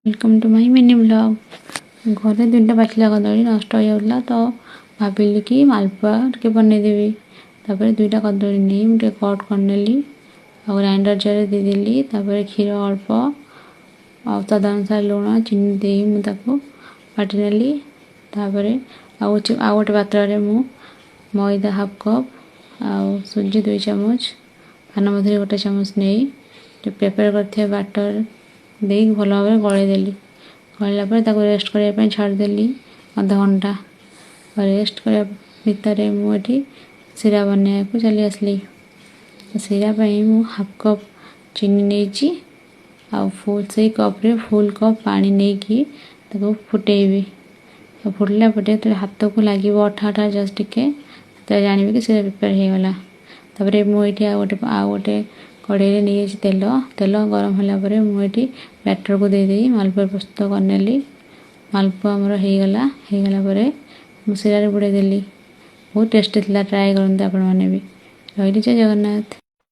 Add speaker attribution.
Speaker 1: Welcome to my mini vlog। ଘରେ ଦୁଇଟା ପାଚିଲା କଦଳୀ ନଷ୍ଟ ହେଇଯାଉଥିଲା, ତ ଭାବିଲି କି ମାଲପୁଆ ଟିକେ ବନେଇଦେବି। ତାପରେ ଦୁଇଟା କଦଳୀ ନେଇ ମୁଁ ଟିକେ କଟ୍ କରିନେଲି ଆଉ ଗ୍ରାଇଣ୍ଡର ଜାରରେ ଦେଇଦେଲି। ତାପରେ କ୍ଷୀର ଅଳ୍ପ ଆଉ ସ୍ୱାଦ ଅନୁସାରେ ଲୁଣ, ଚିନି ଦେଇ ମୁଁ ତାକୁ ବାଟିନେଲି। ତାପରେ ଆଉ ଗୋଟେ ପାତ୍ରରେ ମୁଁ ମଇଦା ହାଫ୍ କପ୍ ଆଉ ସୁଜି 2 ଚାମଚ, ପାନମଧୁରୀ 1 ଚାମଚ ନେଇ ପ୍ରିପେୟାର କରିଥିବା ବାଟର ଦେଇକି ଭଲ ଭାବରେ ଗୋଳେଇ ଦେଲି। ଗୋଳେଇଲା ପରେ ତାକୁ ରେଷ୍ଟ କରିବା ପାଇଁ ଛାଡ଼ିଦେଲି ଅଧଘଣ୍ଟା। ରେଷ୍ଟ କରିବା ଭିତରେ ମୁଁ ଏଠି ଶିରା ବନେଇବାକୁ ଚାଲି ଆସିଲି। ଶିରା ପାଇଁ ମୁଁ ହାଫ୍ କପ୍ ଚିନି ନେଇଛି ଆଉ ଫୁଲ୍ ସେଇ କପ୍ରେ ଫୁଲ୍ କପ୍ ପାଣି ନେଇକି ତାକୁ ଫୁଟେଇବି। ଫୁଟିଲା ପରେ ଯେତେବେଳେ ହାତକୁ ଲାଗିବ ଅଠା ଅଠା ଜଷ୍ଟ ଟିକେ, ସେତେବେଳେ ଜାଣିବି କି ସେଇଟା ପ୍ରିପେୟାର ହେଇଗଲା। ତାପରେ ମୁଁ ଏଇଠି ଆଉ ଗୋଟେ କଢ଼େଇରେ ନେଇଯାଇଛି ତେଲ। ତେଲ ଗରମ ହେଲା ପରେ ମୁଁ ଏଠି ବ୍ୟାଟରକୁ ଦେଇଦେଇ ମାଲପୁଆ ପ୍ରସ୍ତୁତ କରିନେଲି। ମାଲପୁଆ ଆମର ହେଇଗଲା। ହେଇଗଲା ପରେ ମୁଁ ଶିରାରେ ବୁଡ଼େଇ ଦେଲି। ବହୁତ ଟେଷ୍ଟି ଥିଲା। ଟ୍ରାଏ କରନ୍ତୁ ଆପଣମାନେ ବି। ରହିଲି, ଜୟ ଜଗନ୍ନାଥ।